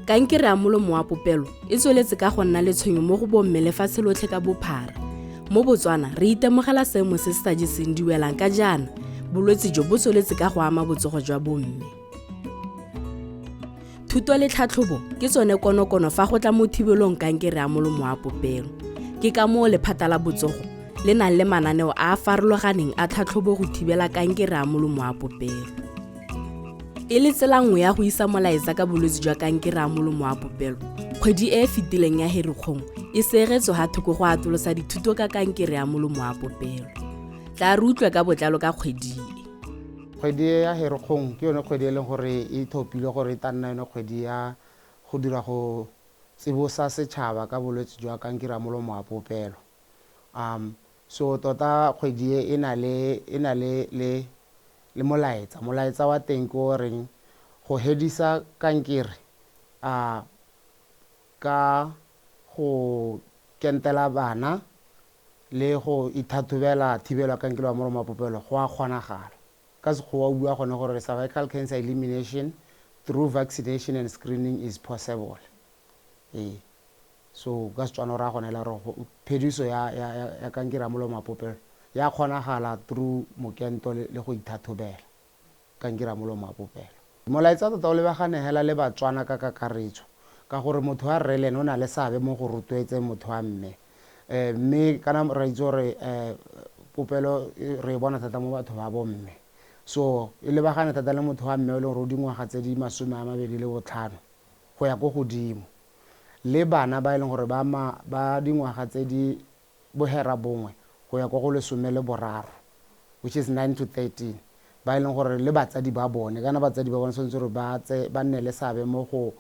Kankere ya molomo wa popelo e tsweletse ka go nna letshwenyo mo go bomme lefatshe lotlhe ka bophara. Mo Botswana re itemogela seemo se se sa jeseng diwelang ka jaana bolwetse jo bo tsweletse ka go ama botsogo jwa bomme. Thuto le tlhatlhobo ke tsone konokono fa go tla mo thibelong kankere ya molomo wa popelo. Ke ka moo lephata la botsogo le nang le mananeo a a farologaneng a tlhatlhobo go thibela kankere ya molomo wa popelo. E le tsela nngwe ya go isa molaetsa ka bolwetse jwa kankere ya molomo wa popelo, kgwedi e e fetileng ya Herikgong e seegetswe ga thoko go atolosa dithuto ka kankere ya molomo wa popelo. Tla re utlwe ka botlalo ka kgwedi e. Kgwedi e ya Herikgong ke yone kgwedi e leng gore e tlhophilwe gore e tla nna yone kgwedi ya go dira go tsibosa setšhaba ka bolwetse jwa kankere ya molomo wa popelo. So tota kgwedi e e na le e na le le le molaetsa. Molaetsa wa teng ke o reng go hedisa kankere a ka go kentela bana le go ithathobela thibelo ya kankere ya molomo wa popelo go a kgonagala. Ka Sekgowa o bua gone gore cervical cancer elimination through vaccination and screening is possible. Ee. So ka Setswana o raya gone la gore phediso ya, ya, ya, ya kankere ya molomo wa popelo ya kgonagala through mokento le, le go ithathobela kankere ya molomo wa popelo. Molaetsa tota o lebagane hela le Batswana ka kakaretso, ka gore motho wa rre le ene o na le seabe mo go rotloetseng motho wa mme. Mme kana re itse gore popelo re e bona thata mo batho ba bomme. So e lebagane thata le motho wa mme o e leng gore o dingwaga tse di 25 go ya ko godimo. Le bana ba e leng gore ba ma, ba dingwaga tse di 9 go ya ko go 13, which is 9 to 13, ba e leng gore le batsadi ba bone, kana batsadi ba bone tshwanetse gore ba tse, ba nne le seabe mo go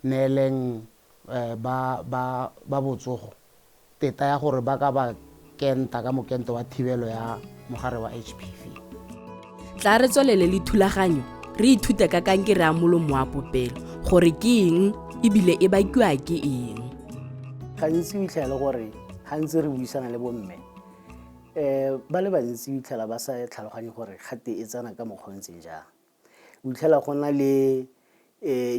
neeleng ba, ba, ba botsogo teta ya gore ba ka ba kenta ka mokento wa thibelo ya mogare wa HPV. Tla re tswelele le thulaganyo re ithute ka kankere ya molomo wa popelo gore ke eng ebile e bakiwa ke eng. Gantsi o itlhela gore gantsi re buisana le bomme ba le bantsi o itlhela ba sa tlhaloganye gore gate e tsena ka mokgwa o ntseng jang. O itlhela go na le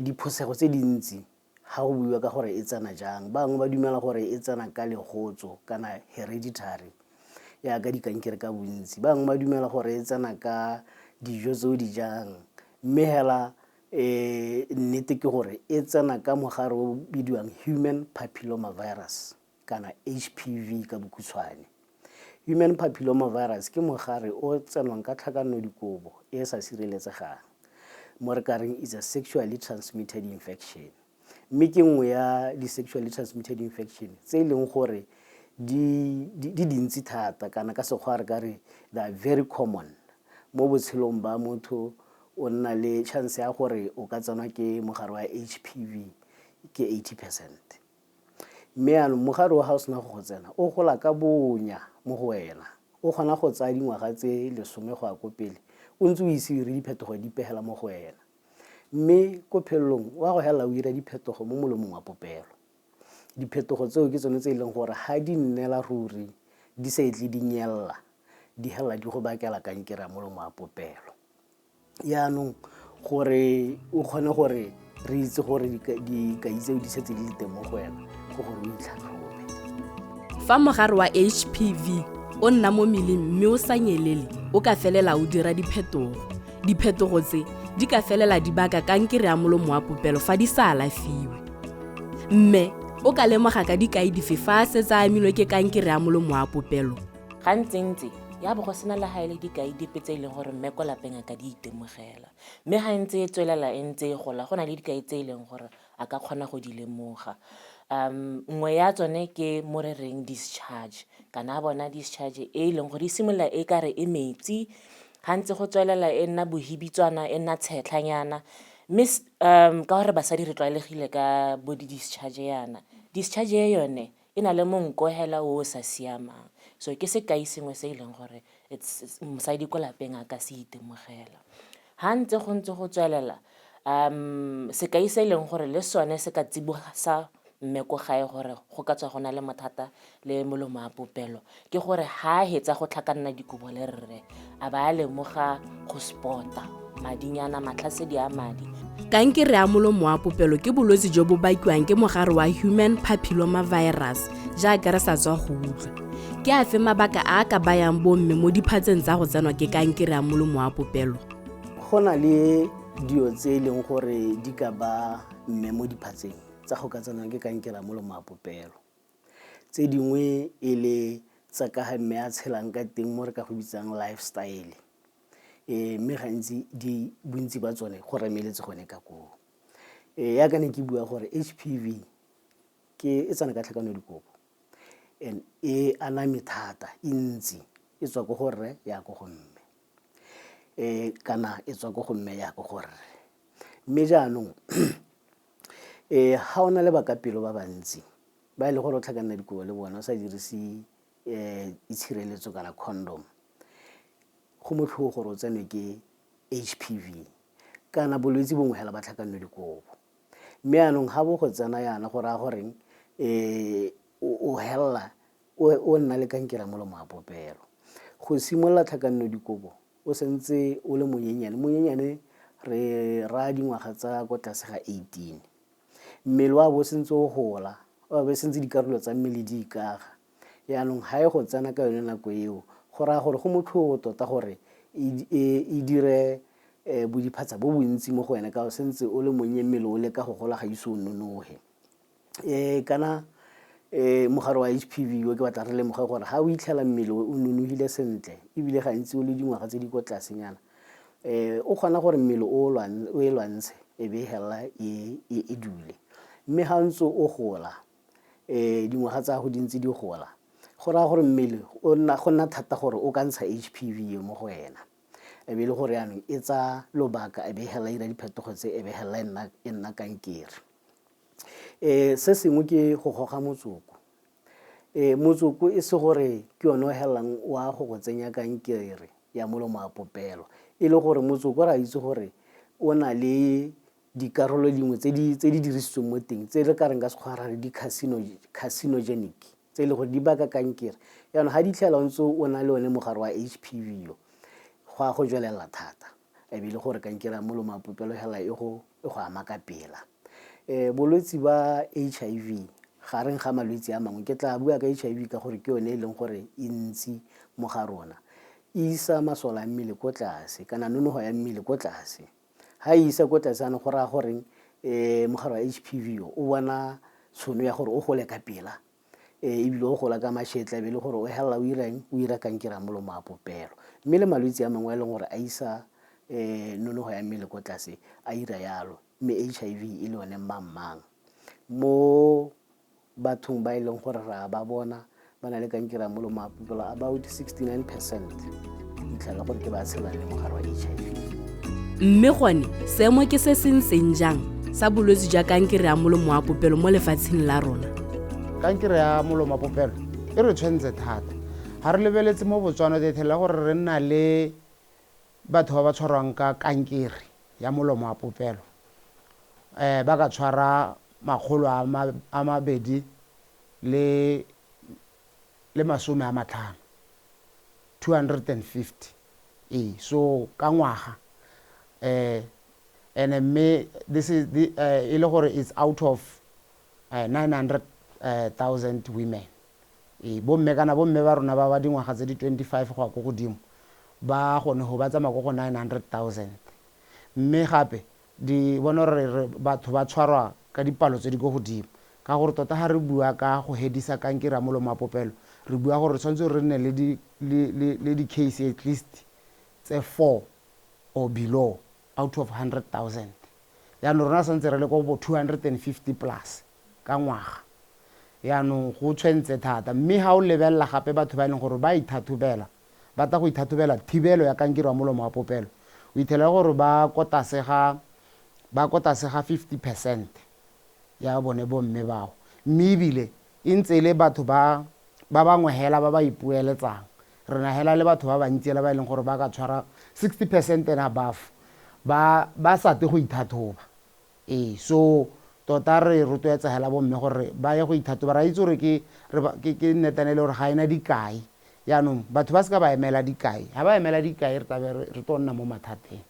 diphosego tse dintsi ga go buiwa ka gore e tsena jang. Ba bangwe ba dumela gore e tsena ka legotso kana hereditary yaka dikankere ka bontsi. Ba bangwe ba dumela gore e tsena ka dijo tse o di jang, mme hela nnete ke gore e tsena ka mogare o bidiwang human papilloma virus kana HPV ka bokhutshwane. Human papilloma virus ke mogare o tsenwang ka tlhakanodikobo e e sa sireletsegang, mo re ka reng it's a sexually transmitted infection. Mme ke nngwe ya di-sexually transmitted infection tse e leng gore di dintsi thata, kana ka Sekgowa re ka re they are very common mo botshelong ba motho. O nna le chance ya gore o ka tsenwa ke mogare wa HPV ke 80%. Mme yaanong mogare o ga o sena go go tsena, o gola ka bonya mo go wena. O kgona go tsaya dingwaga tse 10 go ya ko pele o ntse o ise o ire diphetogo dipe hela mo go wena. Mme ko phelelong wa go helela o ira diphetogo mo molomong wa popelo. Diphetogo tseo ke tsone tse e leng gore ga di nnela ruri di sa etle di nyelela, di helela di go bakela kankere ya molomo wa popelo. Yaanong gore o kgone gore re itse gore dikai tseo di setse di le teng mo go wena, ke gore o itlhatlhobe. Fa mogare wa HPV o nna mo mmeleng mme o sa nyelele, o ka felela o dira diphetogo. Diphetogo tse di ka felela di baka kankere ya molomo wa popelo fa di sa alafiwe. Mme o ka lemoga ka dikai dife fa a setse a amilwe ke kankere ya molomo wa popelo? Gantsintsi ya bo go sena le ga e le dikai dipe tse e leng gore mme ko lapeng a ka di itemogela. Mme ga e ntse e tswelela e ntse e gola, go na le dikai tse e leng gore a ka kgona go di lemoga. Nngwe ya tsone ke mo re reng discharge, kana a bona discharge e e leng gore e simolola e kare e metsi, ga ntse go tswelela e nna bohibitswana, e nna tshetlhanyana. Mme ka gore basadi re tlwaelegile ka bo di-discharge yana, discharge e yone e na le monko hela o o sa siamang. So ke sekai sengwe se e leng gore mosadi ko lapeng a ka se itemogela. Ha ntse go ntse go tswelela, sekai se e leng gore le sone se ka tsibosa mme ko gae gore go ka tswa go na le mathata le molomo wa popelo, ke gore ha a hetsa go tlhakanna dikobo le rre, a ba a lemoga go spota madinyana, matlhasedi a madi. Kankere ya molomo wa popelo ke bolwetse jo bo bakiwang ke mogare wa human papilloma virus jaaka re sa tswa go utlwa. Ke afe mabaka a a ka bayang bomme mo diphatseng tsa go tsenwa ke kankere ya molomo wa popelo? Go na le dilo tse e leng gore di ka ba mme mo diphatseng tsa go ka tsenwang ke kankere ya molomo wa popelo. Tse dingwe e le tsa ka ga mme a tshelang ka teng mo re ka go bitsang lifestyle. Mme gantsi di bontsi ba tsone go remeletse gone ka koo. Yaka ne ke bua gore HPV ke e tsena ka tlhakano dikobo and e aname thata, e ntsi, e tswa ko go rre ya ko go mme, kana e tswa ko go mme ya ko go rre. Mme jaanong ga o na le bakapelo ba bantsi ba e le gore o tlhakanela dikobo le bona o sa dirise itshireletso kana condom, go motlhogo gore o tsenwe ke HPV kana bolwetse bongwe hela ba tlhakanelo dikobo. Mme yaanong ga bo go tsena yana go raya goreng o hella o nna le kankere ya molomo wa popelo. Go simolola tlhakanelo dikobo o sentse o le monyenyane, monyenyane re raya dingwaga tsa ko tlase ga 18. Mmele wa bo sentse o gola, o be sentse dikarolo tsa mmele di ikaga. Yaanong ga e go tsena ka yone nako eo, go raya gore go motlhogo tota gore e dire bodiphatsa bo bontsi mo go wena ka o sentse o le monnye, mmele o leka go gola ga ise o nonoge. Kana mogare wa HPV o ke batla re lemoge gore ga o itlhela mmele o nonogile sentle ebile gantsi o le dingwaga tse di ko tlasenyana, o kgona gore mmele o e lwantshe e be e hella e dule. Mme ga ntse o gola, dingwaga tsa gago di ntse di gola, go raya gore mmele go nna thata gore o ka ntsha HPV e mo go wena. E be e le gore yaanong e tsaya lobaka e be e hella ira diphetogo tse, e be hella e nna kankere. Se sengwe ke go goga motsoko. Motsoko e se gore ke yone o hellang wa go go tsenya kankere ya molomo wa popelo, e le gore motsoko re a itse gore o na le dikarolo dingwe tse di dirisitsweng mo teng tse re ka reng ka Sekgowa ra re di carcinogenic, tse e leng gore di baka kankere. Jaanong ga di tlhela o ntse o na le one mogare wa HPV yo, go a go jwelela thata, e be e le gore kankere ya molomo wa popelo hela e go ama ka pela. Bolwetse ba HIV gareng ga malwetse a mangwe, ke tla bua ka HIV ka gore ke yone e leng gore e ntsi mo ga rona, e isa masole a mmele ko tlase kana nonogo ya mmele ko tlase. Ha e isa ko tlase ano go raya goreng mogare wa HPV o bona tshono ya gore o gole ka pela, ebile o gola ka mashetla, e be le gore o hella o irang, o ira kankere ya molomo wa popelo. Mme le malwetse a mangwe a e leng gore a isa nonogo ya mmele ko tlase a ira yalo, mme HIV e le yone mang-mang. Mo bathong ba e leng gore ra ba bona ba na le kankere ya molomo wa popelo, about 69% itlhela gore ke ba tshelang le mogare wa HIV. Mme gone seemo ke se se ntseng jang sa bolwetse jwa kankere ya molomo wa popelo mo lefatsheng la rona? Kankere ya molomo wa popelo e re tshwentse thata. Ha re lebeletse mo Botswana, re ithela gore re nna le batho ba ba tshwarwang ka kankere ya molomo wa popelo, ba ka tshwara 250, 250. So ka ngwaga, ene mme this is the, e le gore it's out of 900,000 women. Bomme kana bomme ba rona ba ba dingwaga tse di 25 go ya ko godimo ba gone go ba tsamaya ko go 900,000. Mme gape di bona gore batho ba tshwarwa ka dipalo tse di ko godimo, ka gore tota ga re bua ka go hedisa kankere ya molomo wa popelo, re bua gore re tshwanetse re nne le di-case at least tse 4 or below out of 100,000. Jaanong rona santse re le ko bo 250 plus ka ngwaga. Jaanong go tshwentse thata. Mme ga o lebelela gape batho ba e leng gore ba ithathobela, ba tla go ithathobela thibelo ya kankere ya molomo wa popelo, o ithela gore ba ko tlase ga 50% ya bone bomme bao. Mme ebile e ntse e le batho ba bangwe hela ba ba ipueletsang. Re na hela le batho ba bantsi hela ba e leng gore ba ka tshwara 60% and above ba sa tle go ithathoba. So tota re rotloetsa hela bomme gore ba ye go ithathoba. Re a itse gore ke nnetane le gore ga ena dikai. Jaanong batho ba seka ba emela dikai. Ha ba emela dikai re tla be re tlo nna mo mathateng.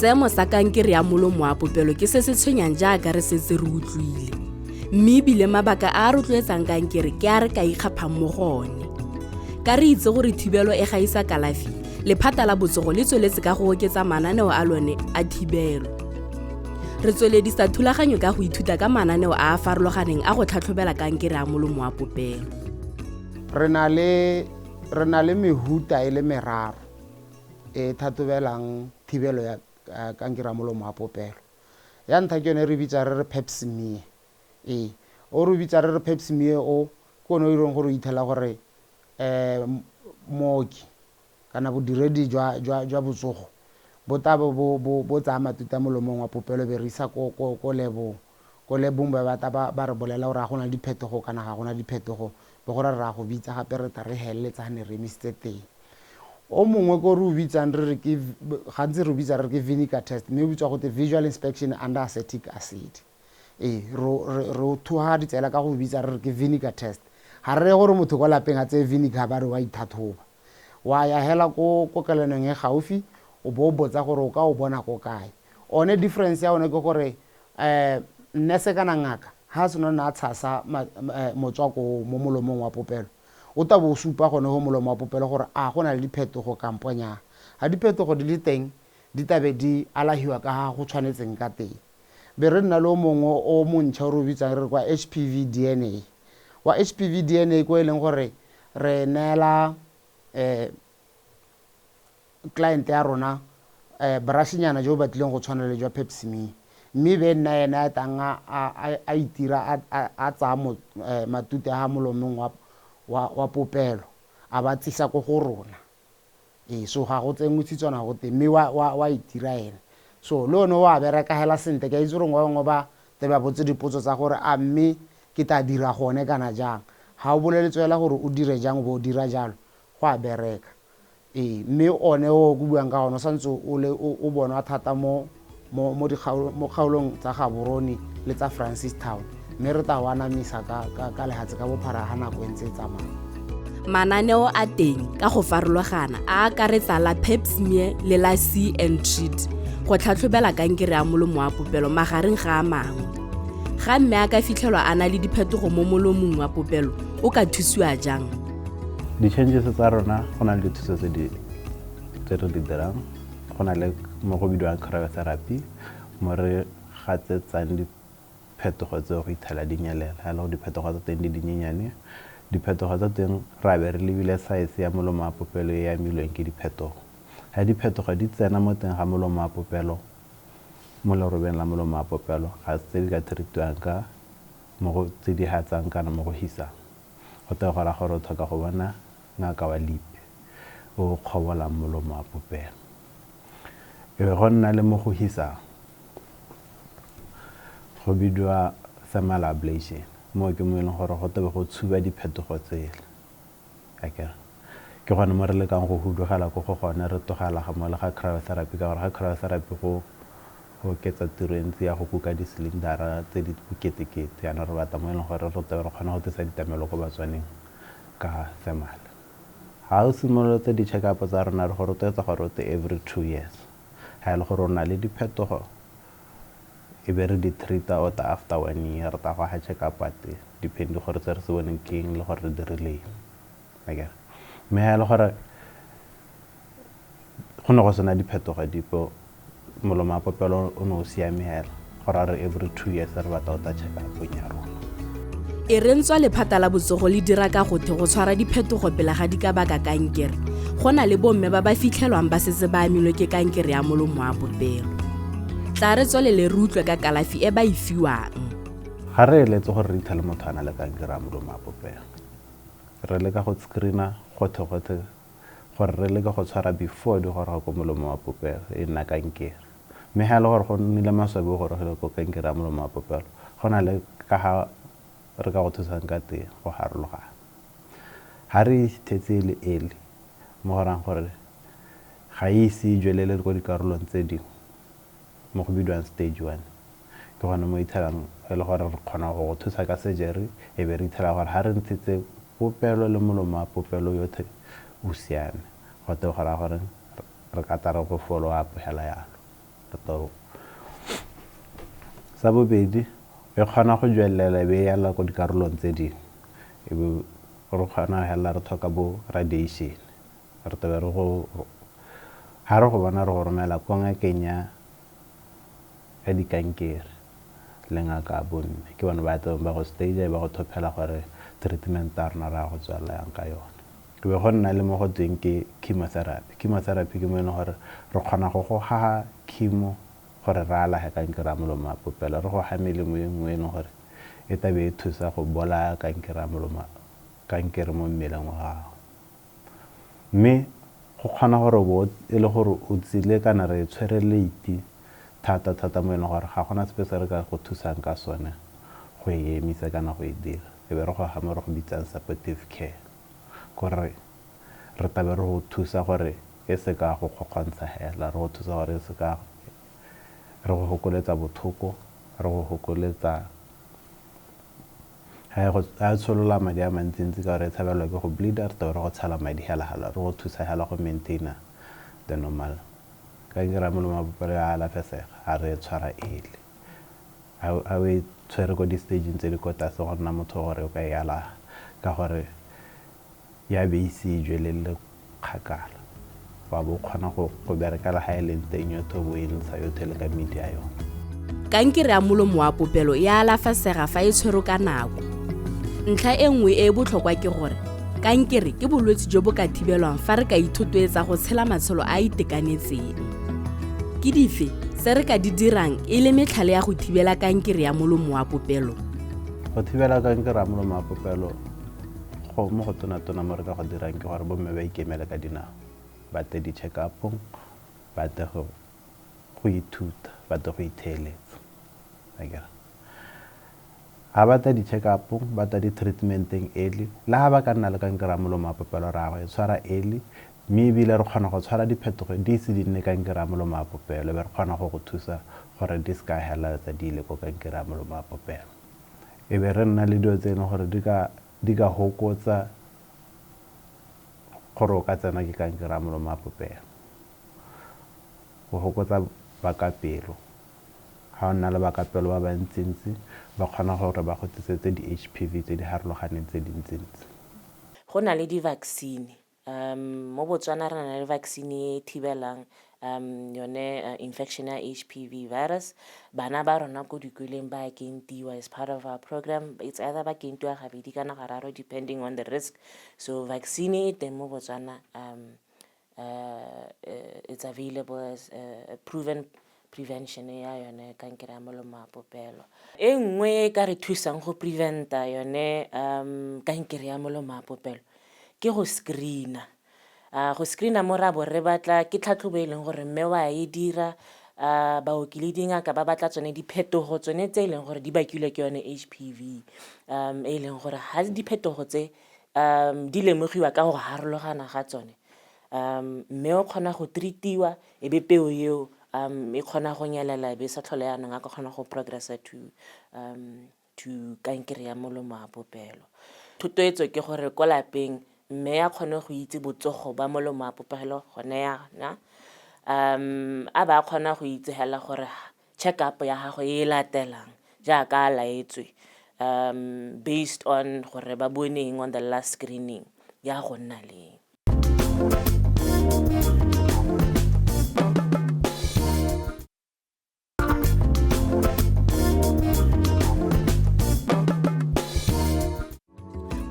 Seemo sa kankere ya molomo wa popelo ke se se tshwenyang jaaka re setse re utlwile. Mme ebile mabaka a a rotloetsang kankere ke a re ka ikgaphang mo go one. Ka re itse gore thibelo e gaisa kalafi, lephata la botsogo le tsweletse ka go oketsa mananeo a lone a thibelo. Re tsweledisa thulaganyo ka go ithuta ka mananeo a a farologaneng a go tlhatlhobela kankere ya molomo wa popelo. Re na le re na le mehuta e le meraro e e thatobelang thibelo ya kankere ya molomo wa popelo. Ya ntlha ke yone re bitsa re re pap smear. Ee, o re bitsa re re pap smear o ke one o ireng gore o ithela gore mooki kana bodiredi jwa jwa jwa botsogo bo tla bo bo bo bo tsaya matute a molomong wa popelo be re isa ko ko ko lebong. Ko lebong ba batla ba ba re bolela gore a go na le diphetogo kana ga gona diphetogo, be go ra re ra go bitsa gape re tla re heleletsa ga ne re emisitse teng. O mongwe ko re o bitsang re re ke gantsi re o bitsa re re ke vinegar test mme o bitswa gote visual inspection under acetic acid. Ee, re o thuga ditsela ka go o bitsa re re ke vinegar test. Ga re reye gore motho kwa lapeng a tseye vinegar ba re wa ithathoba. Wa ya hela ko kokelanong e gaufi o bo o botsa gore o ka o bona ko kae. One difference ya one ke gore nurse kana ngaka ha a seno nna a tshasa motswako oo mo molomong wa popelo, o tla bo o supa gone go molomo wa popelo gore a go na le diphetogo kampo nyaa. Ha diphetogo di le teng, di tla be di alahiwa ka ha go tshwanetseng ka teng. Be re nna le o mongwe o montšha o re o bitsang re re kwa HPV DNA. Wa HPV DNA ko e leng gore re neela client ya rona brush-nyana jo bo batlileng go tshwana le jwa pap smear. Mme be nna ene a tlang a itira a tsaya matute a molomong wa popelo a ba tsisa ko go rona. Ee, so ga go tsenngwe tshitswana go teng mme wa itira ene. So le one o a bereka hela sentle, ke a itse gore ba bangwe ba tle ba botse dipotso tsa gore a mme ke tla dira gone kana jang. Ga o boleletswe fela gore o dire jang o bo o dira jalo, go a bereka. Ee, mme one o ke buang ka one o santse o le o bonwa thata mo mo mo mo kgaolong tsa Gaborone le tsa Francistown, mme re tla o anamisa ka ka ka lehatshe ka bophara ha nako e ntse e tsamaya. Mananeo a teng ka go farologana a akaretsa la pap smear le la see and treat go tlhatlhobela kankere ya molomo wa popelo magareng ga a mangwe. Ga mme a ka fitlhelwa a na le diphetogo mo molomong wa popelo, o ka thusiwa jang? Di-changes tsa rona go na le dithuso tse di tse re di dirang, go na le mo go bidiwang cryotherapy mo re gatsetsang diphetogo tseo go ithela di nyelela. Ha e le gore diphetogo tsa teng di dinyenyane, diphetogo tsa teng ra be re lebile size ya molomo wa popelo e amilweng ke diphetogo. Ha diphetogo di tsena mo teng ga molomo wa popelo, mo lerobeng la molomo wa popelo, ga se tse di ka treat-iwang ka mo go tse di hatsang kana mo go hisang. Go tee go raya gore o tlhoka go bona ngaka wa lipe o o kgobolang molomo wa popelo. E be go nna le mo go hisang, go bidiwa thermal ablation. Moo ke mo e leng gore go tebe go tshuba diphetogo tsele. Akere ke gone mo re lekang go hudugela ko go gone, re tlogela ga mo le ga cryotherapy, ka gore ga cryotherapy go go oketsa tiro e ntsi ya go kuka di-cylinder-a tse di bokete-kete. Jaanong re batla mo e leng gore re tlabe re kgona go tlisa ditlamelo ko Batswaneng ka thermal. Ga o simolotse di-check-up tsa rona re go rotloetsa gore o tle every 2 years. Ga e le gore o na le diphetogo e be re di treat-a o tla after 1 year, re tla go ga check-up ya teng, depending gore se re se boneng ke eng le gore re dirile eng. Akere mme ga e le gore go ne go sena diphetogo dipe, molomo wa popelo o ne o siame hela, go raya re every 2 years re batla o tla check up-ong ya rona. E re ntswa lephata la botsogo le dira ka gothe go tshwara diphetogo pele ga di ka baka kankere, go na le bomme ba ba fitlhelwang ba setse ba amilwe ke kankere ya molomo wa popelo. Tla re tswelele re utlwe ka kalafi e ba e fiwang. Ga re eletse gore re itlhele motho a na le kankere ya molomo wa popelo, re leka go screen-a gothe-gothe gore re leke go tshwara before di goroga ko molomo wa popelo e nna kankere. Mme ga e le gore go nnile maswabi o gorogile ko kankere ya molomo wa popelo, go na le ka ga re ka go thusang ka teng go harologana. Ha re ithetse e le early, mo go rayang gore ga e ise e jwelele ko dikarolong tse dingwe, mo go bidiwang stage 1, ke gone mo ithelang e le gore re kgona go go thusa ka surgery, e be re ithela gore ha re ntshitse popelo le molomo wa popelo yotlhe o siame, go te go raya gore re ka tla re go follow up hela yalo. Sa bobedi, e kgona go tswelela e be e yala ko dikarolong tse dingwe, e be re kgona hela re tlhoka bo radiation. Re tlabe re go ha re go bona re go romela ko ngakeng ya dikankere le ngaka ya bomme, ke bone ba tlabeng ba go stage ba go thophela gore treatment ya rona re ya go tswelela yang ka yone. E be go nna le mo go tweng ke chemotherapy. Chemotherapy ke mo e leng gore re kgona go go haha chemo gore re alafe kankere ya molomo wa popelo, re go ha melemo e nngwe e leng gore e tlabe e thusa go bolaya kankere ya molomo kankere mo mmeleng wa gago. Mme go kgona gore bo e le gore o tsile kana re tshwere late thata thata mo e leng gore ga gona sepe se re ka go thusang ka sone go e emisa kana go e dira, e be re go ga mo re go bitsang supportive care, gore re tlabe re go thusa gore e se ka go kgokgontsha hela, re go thusa gore e se ka re go fokoletsa botlhoko, re go fokoletsa ha e tsholola madi a mantsintsi ka gore e tshabelwa ke go bleeder, re tlabe re go tshela madi hela hela, re go thusa hela go maintaina the normal. Kankere ya molomo wa popelo ya alafesega ha re e tshwara early, ha o e tshwere ko di-stageng tse di ko tlase go nna motho gore o ka e alafa ka gore ya be ise e jwelele kgakala, wa bo kgona go berekela ga e leng teng yothe o bo e ntsha yothe le ka medi ya yone. Kankere ya molomo wa popelo e alafesega fa e tshwerwe ka nako. Ntlha e nngwe e e botlhokwa ke gore kankere ke bolwetse jo bo ka thibelwang fa re ka ithotloetsa go tshela matshelo a a itekanetseng. Ke dife tse re ka di dirang e le metlhale ya go thibela kankere ya molomo wa popelo? Go thibela kankere ya molomo wa popelo go mo go tona-tona mo re ka go dirang ke gore bomme ba ikemele ka dinao, ba tle di-check-up-ong, ba tle go ithuta, ba tle go itheeletsa. Akere ha ba tla di-check-up-ong, ba tla di-treatment-eng early, le ha ba ka nna le kankere ya molomo wa popelo re ya go e tshwara early, mme ebile re kgona go tshwara diphetogo di ise di nne kankere ya molomo wa popelo, be re kgona go go thusa gore di se ka heleletsa di ile ko kankere ya molomo wa popelo. E be re nna le dilo tse e leng gore di ka hokotsa gore o ka tsena ke kankere ya molomo wa popelo, go hokotsa bakapelo. Ha o nna le bakapelo ba bantsintsi ba kgona gore ba go tlisetse di-H_P_V tse di harologaneng tse dintsintsi. Go na le di-vaccine mo Botswana, re na le vaccine e thibelang yone infection ya H_P_V virus. Bana ba rona ko dikoleng ba kentiwa as part of our program. It's either ba kentiwa gabedi kana gararo depending on the risk. So vaccine e teng mo Botswana, it's available as a proven prevention ya yone kankere ya molomo wa popelo. E nngwe e ka re thusang go preventa yone kankere ya molomo wa popelo ke go screena. Go screena mo ra bo re batla ke tlhatlhobo e leng gore mme wa e dira, baoki le dingaka ba batla tsone diphetogo tsone tse e leng gore di bakilwe ke yone H_P_V, e leng gore ha diphetogo tse di lemogiwa ka go harologana ga tsone, mme o kgona go treatiwa, e be peo eo e kgona go nyelela, e be sa tlhole yanong a ka kgona go progressa to kankere ya molomo wa popelo. Thotloetso ke gore ko lapeng mme a kgone go itse botsogo ba molomo wa popelo gone yana, a ba kgona go itse hela gore check up ya gagwe e latelang jaaka a laetswe, based on gore ba boneng on the last screening ya go nna leng.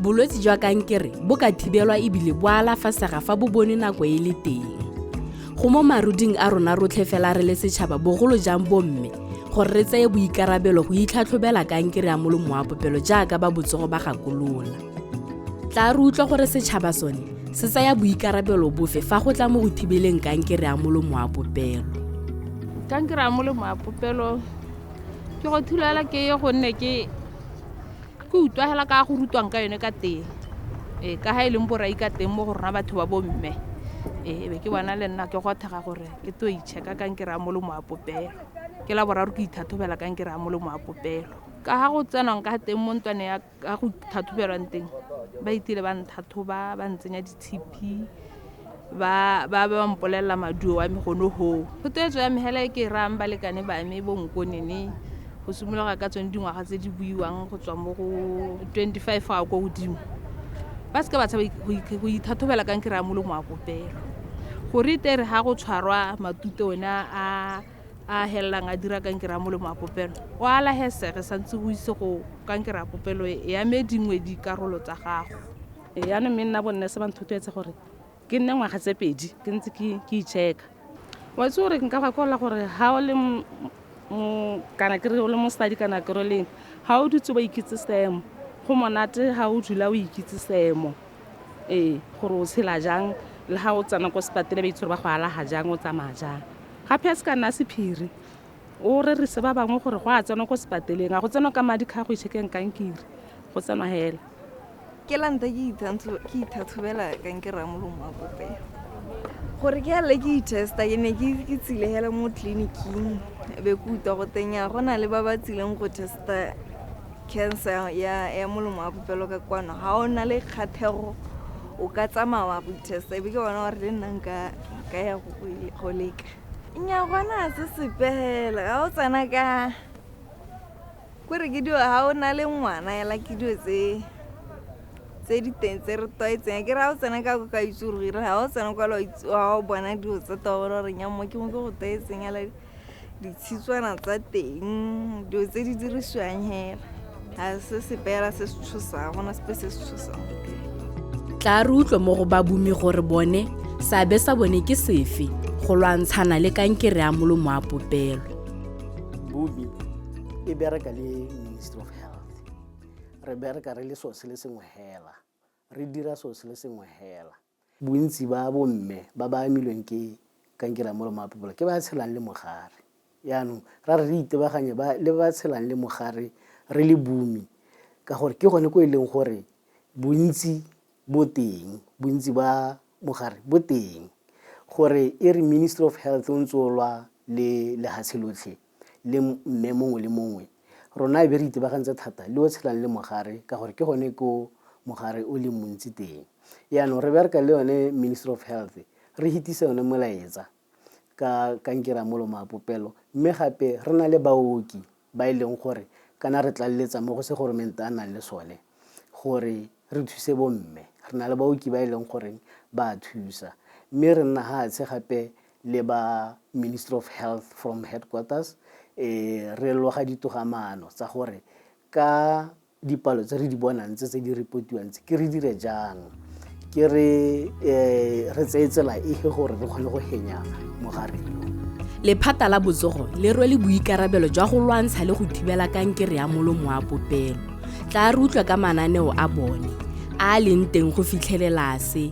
Bolwetse jwa kankere bo ka thibelwa ebile bo alafasega fa bo bone nako e le teng. Go mo maruding a rona rotlhe fela re le setšhaba, bogolo jang bomme, gore re tseye boikarabelo go itlhatlhobela kankere ya molomo wa popelo jaaka ba botsogo ba gakolola. Tla re utlwa gore setšhaba sone se tsaya boikarabelo bofe fa go tla mo go thibeleng kankere ya molomo wa popelo. Kankere ya molomo wa popelo ke go thulala ke ye gonne ke utlwa hela ka go rutwang ka yone ka teng, ka ha e leng borai ka teng mo go rona batho ba bomme, e be ke bona le nna ke gothega gore ke to itšheka kankere ya molomo wa popelo. Ke la boraro ke ithathobela kankere ya molomo wa popelo. Ka ha go tsenwang ka teng mo ntlwaneng ya ka go thathobelwang teng, ba itile ba nthathoba, ba ntsenya di-T_P, Ba ba ba mpolelela maduo wa me gone hoo. Thotloetso ya me hela e ke e rayang balekane ba me bonkonene go simologa ka tsone dingwaga tse di buiwang go tswa mo go 25 go ya ko godimo, ba seke ba tshaba go ithathobela kankere ya molomo wa popelo, gore e tere ga go tshwarwa matute one a a helelang a dira kankere ya molomo wa popelo, o alagesege santse go ise go kankere ya popelo e ame dingwe dikarolo tsa gago. Yaanong mme nna bonne se ba nthotloetse gore ke nne ngwaga tse 2 ke ntse ke i-checka. Wa itse gore nka gakolola gore ga o le kana ke re o le mosadi kana ke re leng, ga o dutse ba ikitse seemo, go monate ga o dula o ikitse seemo, ee, gore o tshela jang, le ga o tsena ko sepatele ba itse gore ba go alaga jang, o tsamaya jang. Gape a se ka nna sephiri, o rerise ba bangwe gore go a tsenwa ko sepateleng, ga go tsenwa ka madi kga go i-checkeng kankere, go tsenwa hela. Ke la ntlha ke ithathobela kankere ya molomo wa popelo. Gore ke hele ke i-testa, ke ne ke tsile hela mo tleliniking, be ke utlwa go teng ya go na le ba ba tsileng go testa cancer ya molomo wa popelo ka kwano. Ga o na le kgathego o ka tsamaya wa go i-testa, e be ke bona gore le nna nka ya go leka. Nnyaa, gona se sepe hela, ga o tsena ka kore ke dio, ga o na le ngwana hela ke dio tse di teng tse re tlwaetseng. Ke re ga o tsena ka ka itse gore ga o tsena kwa ga o bona dilo tsa twa gore nya mo ke mo ke go tlwaetseng hela ditshitswana tsa teng, dilo tse di dirisiwang hela. Ga se sepe hela se se tshosang, gona sepe se se tshosang go teng. Tla re utlwe mo go babumi gore bone seabe sa bone ke sefe go lwantshana le kankere ya molomo wa popelo. Bumi e bereka le Ministry of Health. Re bereka re le seo se le sengwe hela, re dira seo se le sengwe hela. Bontsi ba bomme ba ba amilweng ke kankere ya molomo wa popelo ke ba tshelang le mogare. Yaanong ra re re itebaganye le ba tshelang le mogare re le bumi, ka gore ke gone ko e leng gore bontsi bo teng, bontsi ba mogare bo teng. Gore e re Ministry of Health o ntse o lwa le lehatshe lotlhe le mme mongwe le mongwe, rona e be re itebagantse thata le o tshelang le mogare, ka gore ke gone ko mogare o leng montsi teng. Yaanong re bereka le yone Ministry of Health, re hitisa yone molaetsa ka kankere ya molomo wa popelo, mme gape re na le baoki ba e leng gore kana re tlaleletsa mo go se goromente a nang le sone gore re thuse bomme. Re na le baoki ba e leng gore ba thusa, mme re nna hatshe gape le ba Ministry of Health from headquarters, re loga ditogamaano tsa gore ka dipalo tse re di bonang tse di repotiwang tse ke re dire jang, ke re re tseye tsela efe gore re kgone go henya mogare yo. Lephata la botsogo le rwele boikarabelo jwa go lwantsha le go thibela kankere ya molomo wa popelo. Tla re utlwe ka mananeo a bone a leng teng go fitlhelela se.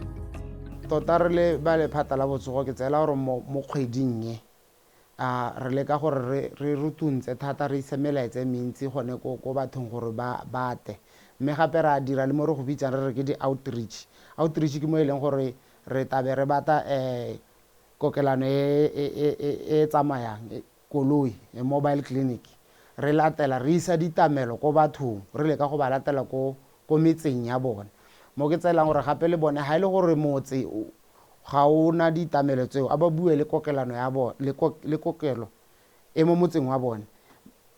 Tota re le ba lephata la botsogo ke tseela gore mo kgweding e, re leka gore re rutuntse thata, re ise melaetsa e mentsi gone ko bathong gore ba tle. Mme gape re a dira le mo re go bitsang re re ke di-outreach. Outreach ke mo e leng gore re tlabe re batla kokelano e tsamayang, koloi, mobile clinic. Re latela re isa ditamelo ko bathong, re leka go ba latela ko metseng ya bone. Mo ke tseelang gore gape le bone ha e le gore motse ga o na ditamelo tseo, a ba bue le kokelano ya bone, le kokelo e mo motseng wa bone,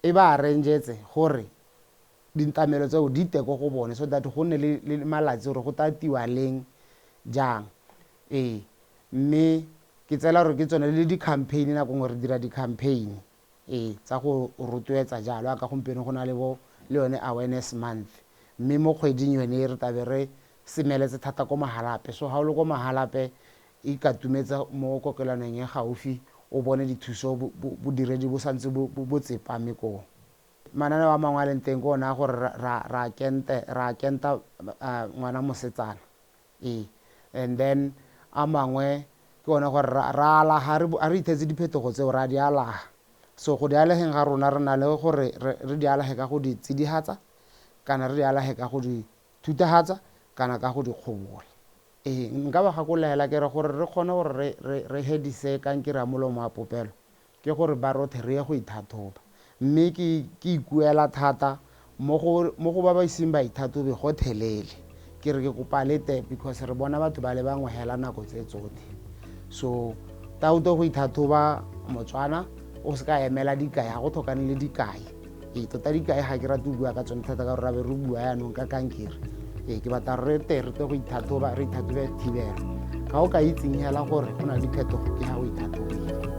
e ba arrangetse gore ditamelo tseo di tle ko go bone, so that go nne le malatsi gore go tla tiwa leng jang. Ee, mme ke tseela gore ke tsone le di-campaign, nako nngwe re dira di-campaign tsa go rotloetsa jalo, ka gompieno go na le bo le yone awareness month. Mme mo kgweding yone re tlabe re semeletse thata ko Mahalapye. So ha o le ko Mahalapye, ikatumetsa mo kokelanong e gaufi, o bone dithuso, bodiredi bo santse bo tsepame koo. Mananeo a mangwe a leng teng ke ona a gore ra kenta ngwana mosetsana. Ee, and then a mangwe ke one gore ra alaga, ha re ithetse diphetogo tseo ra di alaga. So go di alageng ga rona re na le gore re di alage ka go di tsidihatsa, kana re di alage ka go di thutahatsa, kana ka go di kgobola. Ee, nka ba gakolola ke re gore re kgone gore re hedise kankere ya molomo wa popelo, ke gore ba rothe re ye go ithathoba. Mme ke ikuela thata mo go ba ba iseng ba ithathobe gotlhelele. Ke re ke kopa lete because re bona batho ba le bangwe hela nako tse tsotlhe. So tauto go ithathoba Motswana, o se ka emela dikai, ga go tlhokane le dikai. Ee, tota dikai ga ke rate go bua ka tsone thata ka gore ra be re bua yaanong ka kankere. Ee, ke batla re te re te go ithathoba, re ithathobe thibelo. Ga o ka itseng hela gore go na le diphetogo ke ga o ithathobile.